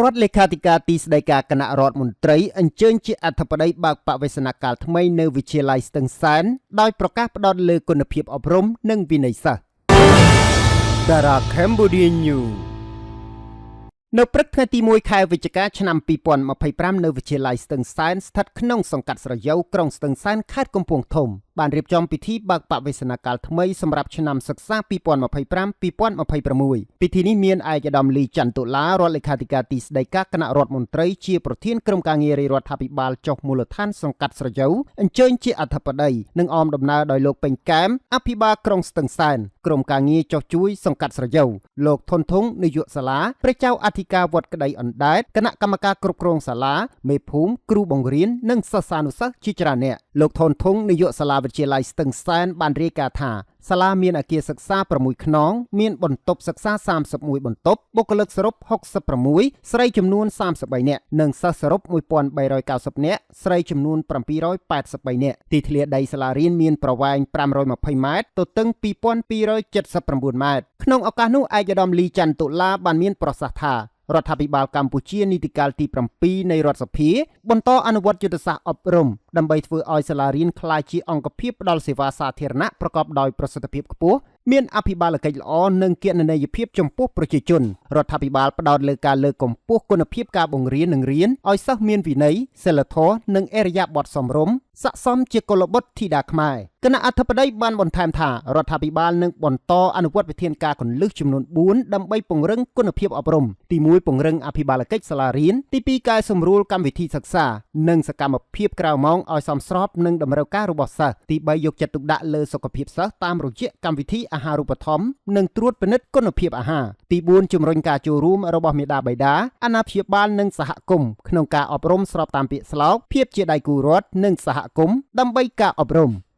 រដ្ឋលេខាធិការទីស្តីការគណៈរដ្ឋមន្ត្រីអញ្ជើញជាអធិបតីបើកបវេសនកាលថ្មីនៅវិទ្យាល័យស្ទឹងសែនដោយប្រកាសផ្ដោតលើគុណភាពអប់រំនិងវិន័យសិស្ស Dara Cambodia News នៅព្រឹកថ្ងៃទី1ខែវិច្ឆិកាឆ្នាំ2025នៅវិទ្យាល័យស្ទឹងសែនស្ថិតក្នុងសង្កាត់ស្រយូវក្រុងស្ទឹងសែនខេត្តកំពង់ធំបានរៀបចំពិធីបើកបវេសនកាលថ្មីសម្រាប់ឆ្នាំសិក្សា2025-2026ពិធីនេះមានឯកឧត្តមលីច័ន្ទតុលារដ្ឋលេខាធិការទីស្តីការគណៈរដ្ឋមន្ត្រីជាប្រធានក្រុមការងាររាជរដ្ឋាភិបាលចុះមូលដ្ឋានសង្កាត់ស្រយូវអញ្ជើញជាអធិបតីនិងអមដំណើរដោយលោកពេញកែមអភិបាលក្រុងស្ទឹងសែនក្រុមការងារចុះជួយសង្កាត់ស្រយូវលោកធនធុងនាយកសាលាព្រះចៅអធិការវត្តក្តីអណ្ដែតគណៈកម្មការគ្រប់គ្រងសាលាមេភូមិគ្រូបង្រៀននិងសិស្សានុសិស្សជាច្រើនអ្នកលោកធនធុងនាយកសាលាវិទ្យាល័យស្ទឹងសែនបានរាយការណ៍ថាសាលាមានអគារសិក្សា6ខ្នងមានបន្ទប់សិក្សា31បន្ទប់បុគ្គលិកសរុប66ស្រីចំនួន33នាក់និងសិស្សសរុប1390នាក់ស្រីចំនួន783នាក់ទីធ្លាដីសាលារៀនមានប្រវែង520ម៉ែត្រទទឹង2279ម៉ែត្រក្នុងឱកាសនោះឯកឧត្តមលីច័ន្ទតុលាបានមានប្រសាសន៍ថារដ្ឋាភិបាលកម្ពុជានីតិកាលទី7នៃរដ្ឋសភាបន្តអនុវត្តយុទ្ធសាស្ត្រអប់រំដើម្បីធ្វើឲ្យសាលារៀនក្លាយជាអង្គភាពផ្ដល់សេវាសាធារណៈប្រកបដោយប្រសិទ្ធភាពខ្ពស់មានអភិបាលកិច្ចល្អនិងគណនេយ្យភាពចំពោះប្រជាជនរដ្ឋាភិបាលផ្ដោតលើការលើកកម្ពស់គុណភាពការបង្រៀននិងរៀនឲ្យសិស្សមានវិន័យសីលធម៌និងឥរិយាបថសមរម្យស័ក្តិសមជាកុលបុត្រធីតាខ្មែរគណៈអធិបតីបានបន្ថែមថារដ្ឋាភិបាលនឹងបន្តអនុវត្តវិធានការគន្លឹះចំនួន4ដើម្បីពង្រឹងគុណភាពអប់រំទី1ពង្រឹងអភិបាលកិច្ចសាលារៀនទី2កែសម្រួលកម្មវិធីសិក្សានិងសកម្មភាពក្រៅម៉ោងឲ្យសមស្របនឹងតម្រូវការរបស់សិស្សទី3យកចិត្តទុកដាក់លើសុខភាពសិស្សតាមរយៈកម្មវិធីអាហារូបត្ថម្ភនិងត្រួតពិនិត្យគុណភាពអាហារទី4ជំរុញការចូលរួមរបស់មាតាបិតាអាណាព្យាបាលនិងសហគមន៍ក្នុងការអប់រំស្របតាមពាក្យស្លោកភាពជាដៃគូរដ្ឋនិងសហគមន៍ដើម្បីការអប់រំ។